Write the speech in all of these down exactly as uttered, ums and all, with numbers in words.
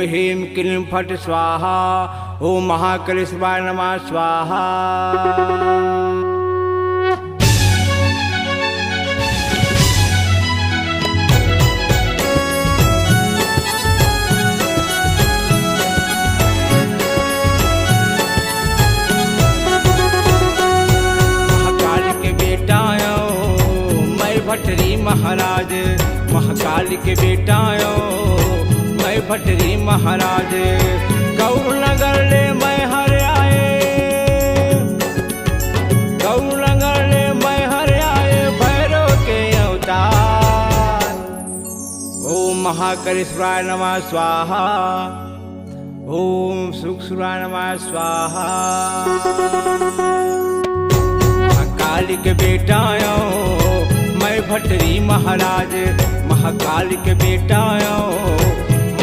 ह्रीं क्लीं फट् स्वाहा। ॐ महाकालेश्वराय नमः स्वाहा। महाकाल के बेटा आयो, मैं भट्टरी महाराज। महाकाल के बेटा आयो, मैं भट्टरी महाराज। गौर नगर ले मैं हर आए, गौर नगर ले मैं हर आए, भैरव के अवतार। ॐ महाकालेश्वराय नमः स्वाहा। ॐ सुरेश्वराय नमः स्वाहा। महाकाल के बेटा आयो, मैं भट्टरी महाराज। महाकाल के बेटा आयो,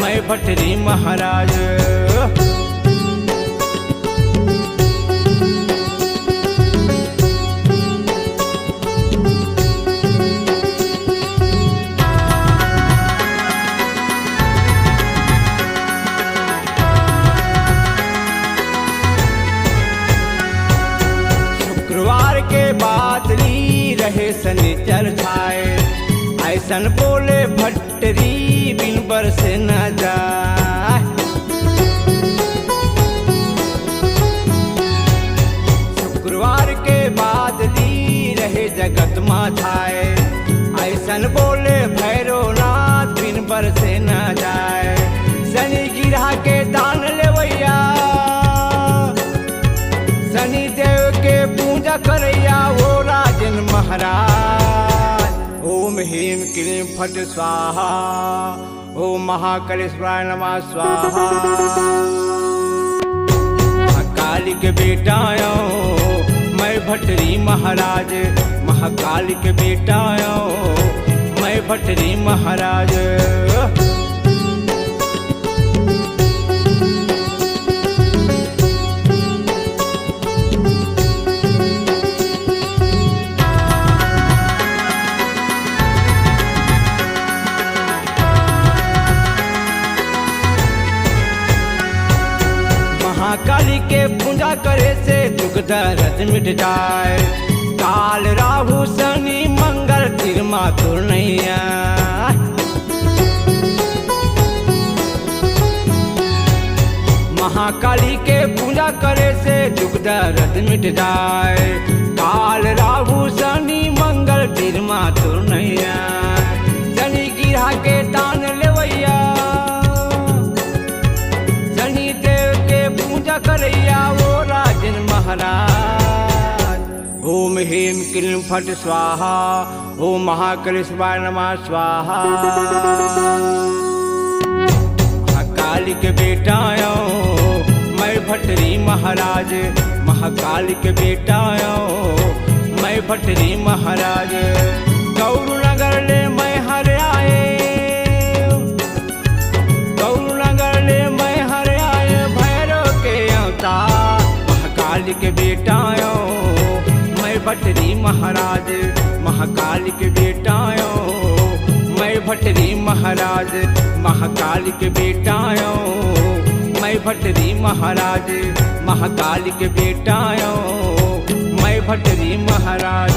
मैं भट्टरी महाराज। शुक्रवार के बादली रहे सनिचर छाए, अइसन बोले भट्टरी बिन बरसे न जाए। शुक्रवार के बादली रहे जगत मा छाए, अइसन बोले भैरवनाथ बिन बरसे न जाए। शनि गिरहा के दान लेवैया, शनि देव के पूजा करैया, ओ राजन महाराज। ॐ ह्रीं क्लीं फट् स्वाहा। ॐ महाकालेश्वराय नमः स्वाहा। महाकाल के बेटा आयो, मैं भट्टरी महाराज। महाकाल के बेटा आयो, मैं भट्टरी महाराज। महाकाली के पूजा करे से दुख दर्द मिट जाए। काल राहु शनि मंगल तीर मा तोर नैया। महाकाली के पूजा करे से दुख दर्द मिट जाए। काल राहु शनि मंगल तीर मा तोर नैया। शनि गिरहा के दान लेवैया, शनि देव के पूजा करैया, ओ राजन महाराज। ॐ ह्रीं क्लीं फट् स्वाहा। ॐ महाकालेश्वराय नमः स्वाहा। महाकाली के बेटा आयो, मैं भट्टरी महाराज। महाकाली के बेटा आयो, मैं भट्टरी महाराज। गौर नगर ले मैं हर आए, गौर नगर ले मैं हर आए, भैरव के अवतार। महाकाल के बेटा आयो, मैं भट्टरी महाराज। महाकाल के बेटा आयो, मैं भट्टरी महाराज। महाकाल के बेटा आयो, मैं भट्टरी महाराज। महाकाल के बेटा आयो, मैं भट्टरी महाराज।